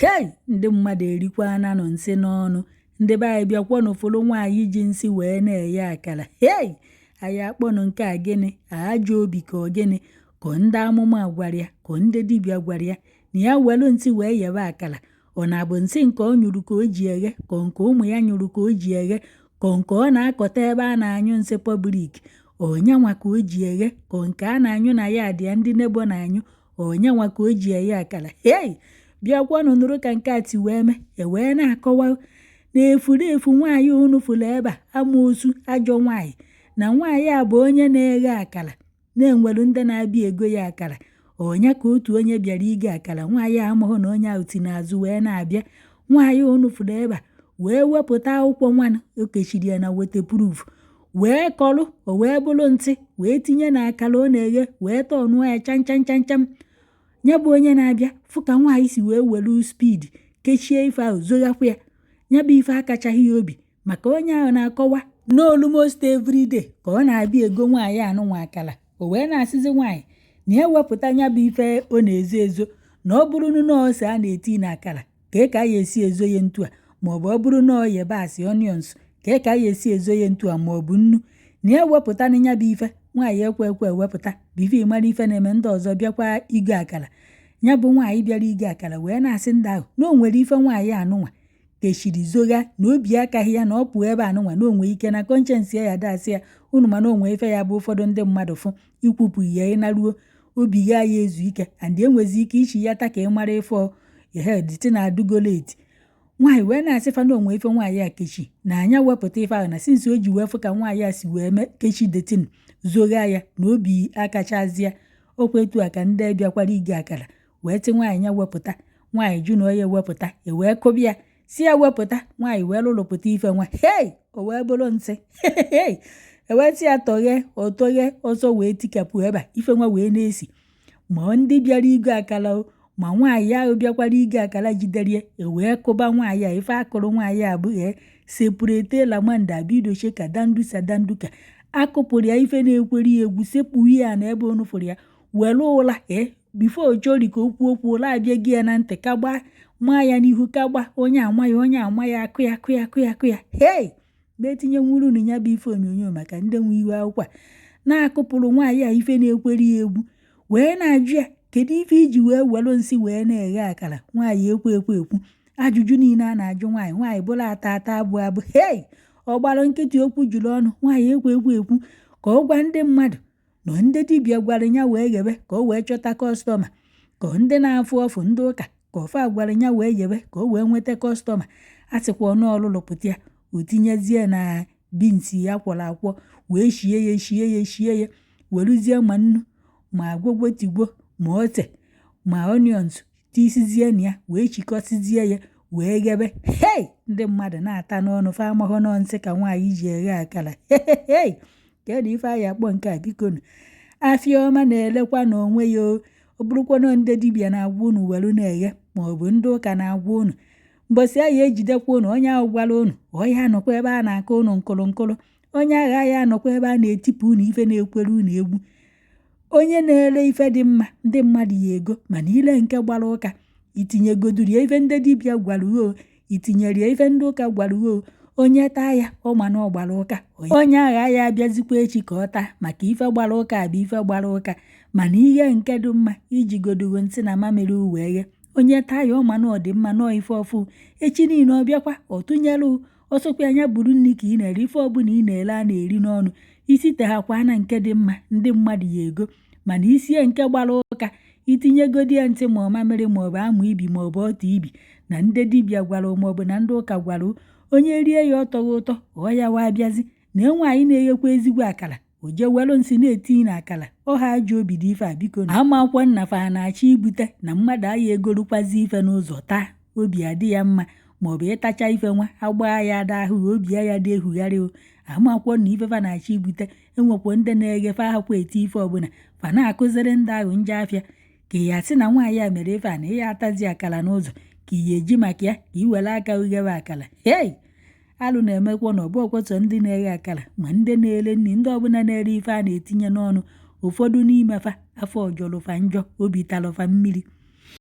Hei, ndị mmadụ erikwananụ nsị n'ọnụ. Ndị be anyị, bịakwanụ fụrụ nwaanyị ji nsị wee na-eghe akara. Hei, anyị akpọnụ nke a gịnị? Ajọ obi ka ọ gịnị? Ka ndị amụma gwara ya, ka ndị dibịa gwara ya na ya welu nsị wee ghebe akara. Ọ na-abụ nsị nke ọ nyụrụ ka o ji eghe, ka nke ụmụ ya nyụrụ ka o ji eghe, ka nke ọ na-akọta ebe a na-anyụ nsị public, onyenwa ka o ji eghe, ka nke a na-anyụ na ya dị ya ndị neighbour na-anyụ, onyenwa ka o ji eghe akara. Hei, bịakwanụ nụrụ ka nke a ti wee mee. E wee na-akọwa na efulefu nwaanyị unu fụrụ ebe a, amoosu, ajọ nwaanyị, na nwaanyị a bụ onye na-eghe akara, na-enwelu ndị na-abịa ego ya akara. Onye ka otu onye bịara igo akara, nwaanyị a amụghị na onye ahụ si n'azụ wee na-abịa. Nwaanyị unu fụrụ ebe a wee wepụta akwụkwọ nwanụ o kechiri ya na waterproof wee kọlụ, o wee bụrụ ntị wee tinye na akara ọ na-eghe, wee tọnụọ ya cham cham cham cham. Ya bụ onye na-abịa fụ ka nwaanyị si wee welu speed kechie ife ahụ, zoghakwa ya. Ya bụ ife akachaghị ya obi, maka onye ahụ na-akọwa na almost everyday ka ọ na-abịa ego nwaanyị anụnwa akara. O wee na-asịzi nwaanyị na ya wepụta ya bụ ife ọ na-ezo ezo, na ọ bụrụ na ose a na-eti na akara, ka a ya esi ezo ya ntu a, maọbụ ọ bụrụ na yabasị, onions, ka a ya esi ezo ya ntu a, maọbụ nnu, na ya wepụta na ya bụ ife. Nwaanyị ekwe ekwe ewepụta bụ ife. Ịmara ife na-eme, ndị ọzọ bịakwa igo akara. Ya bụ nwaanyị bịara igo akara wee na-asị ndị ahụ na o nwere ife nwaanyị anụnwa kechiri zogha, na obi akaghị ya na ọ pụọ ebe anụnwa, na o nwee ike na conscience ya dasị ya unu. Mana o nwee ife ya bụ ụfọdụ ndị mmadụ fụ ikwupụ ya, ịnaruo obi gha ya ezu ike, and enwezi ike ichi ya taa ka ị mara ife ihe dịtị na adụgo late. Nwaanyị wee na-asị fa na onwe ife nwaanyị a kechi, na anya wepụta ife ahụ, na since o ji wee fụ ka nwaanyị a si wee mee kechi detin zogha ya, na obi akachazie okwu. Etu a ka ndị bịakwara ige akara wee tị nwaanyị ya wepụta. Nwaanyị jụ na onye wepụta, e wee kụbịa si ya wepụta. Nwaanyị wee lụlụpụta ife nwa. Hei, o wee bụrụ nsị. E wee sị ya tọghee. Ọ tọghee ọsọ wee tikapụ ebe a, ife nwa wee na-esi. Ma ndị bịara igo akara o, ma nwaanyị ahụ bịakwara igo akara jidere, e wee kụba nwaanyị a. Ife akụrụ nwaanyị a bụ ee separate lamanda bidoche ka dandusa danduka akụpụrụ ya ife na-ekweri ya egwu, sekpuo ya na ebe onu fụrụ ya were ụla. Ee, before chori ka okwu okwu ụla abịa gị ya na ntị, ka gbaa maa ya n'ihu, ka gba onye ama ya, onye ama ya, akụ ya, akụ ya, akụ ya, akụ ya. Hei, ma etinye nwuru unu ya bụ ife onyonyo maka ndị nwe ihu akwụkwọ a na-akụpụrụ nwaanyị a ife na-ekweri ya egwu, wee na-ajụ ya kedu ife iji wee welu nsị wee na-eghe akara. Nwaanyị ekwe ekwe ekwu ajụjụ niile a na-ajụ nwaanyị. Nwaanyị bụrụ ata ata abụ abụ. Hei, ọ gbara nkịtị, okwu juru ọnụ. Nwaanyị ekwe ekwe ekwu ka ọ gwa ndị mmadụ na ndị dibịa gwara ya wee ghebe ka o wee chọta customer, ka ndị na-afụ ọfụ, ndị ụka ka ọfa gwara ya wee ghebe ka o wee nweta customer. A sịkwa ọnụ ọlụlụ pụta ya, o tinyezie na beans ya kwọrọ akwọ, wee shie ya, shie ya, shie ya, weruzie ma nnu ma gwogwotigwo ma ose ma onions tisizie na ya, wee chikọsizie ya wee ghebe. Hei, ndị mmadụ na-ata n'ọnụ, fa amahụ nọ nsị ka nwaanyị ji eghe akara. Hei, kedu ife anyị akpọ nke a? Bikonu, afịa ọma na-elekwa n'onwe ya o. Ọ bụrụkwanụ ndị dibịa na-agwa unu welu na-eghe, maọbụ ndị ụka na-agwa unu, mbọsị anyị ejidekwa unu. Onye ahụ gwara unu, onye anọkwa ebe a na-akọ unu nkụrụ nkụrụ, onye agha ya anọkwa ebe a na-etipụ unu ife na-ekwere unu egwu. Onye na-ere ife dị mma, ndị mmadụ ya ego, mana ile nke gbara ụka, itinyegoduru ya ife ndị dibịa gwara o, itinyere ya ife ndị ụka gwara o, onye taa ya, ọ ma na ọ gbara ụka. Onye agha ya abịazikwa echi ka ọ taa, maka ife gbara ụka bụ ife gbara ụka. Mana ihe nke dị mma, ijigodugo nsị na mamịrị wee ghe, onye taa ya, ọ ma na ọ dị mma, nọọ ife ọfụ. Echi niile ọ bịakwa, ọ tụnyere ọsọkwa anya buru nri ka ị na-ere. Ife ọbụla ị na-ere a na-eri n'ọnụ isi teghakwa na nke dị mma, ndị mmadụ ya ego. Mana isie nke gbara ụka, itinyegodi ya ntị ma ọ mamịrị maọbụ amụ ibi maọbụ ọtụ ibi na ndị dibịa gwara maọbụ na ndị ụka gwara, onye rie ya, ọ tọghị ụtọ, ọ ya wa abịazi na nwaanyị na-eghekwa ezigbo akara, o jee welu nsị na-etinye na akara ọha. Ajọ obi dị ife a. Biko, amakwo nna fa na-achọ ibute na mmadụ aya egorukwazi ife n'ụzọ taa, obi adị ya mma, maọbụ ịtacha ife nwa agbaa ya ada ahụ, obi ya dị ehugharị o. Amakwọ na ife fa na-achọ ibute. Enwekwa ndị na-eghe fa ahakwa eti ife ọbụla fa na-akụziri ndị ahụ nje afịa ka ya sị na nwaanyị a mere ife a na ịya atazi akara n'ụzọ, ka ị ya eji maka ya ka ị were aka ghebe akara. Hei, alụ na-emekwa na ọbụ ọkwọsọ ndị na-eghe akara, ma ndị na-ere nri, ndị ọbụla na-ere ife a na-etinye n'ọnụ. Ụfọdụ n'ime fa, afọ jọrọ fa njọ, obi talụ fa mmiri.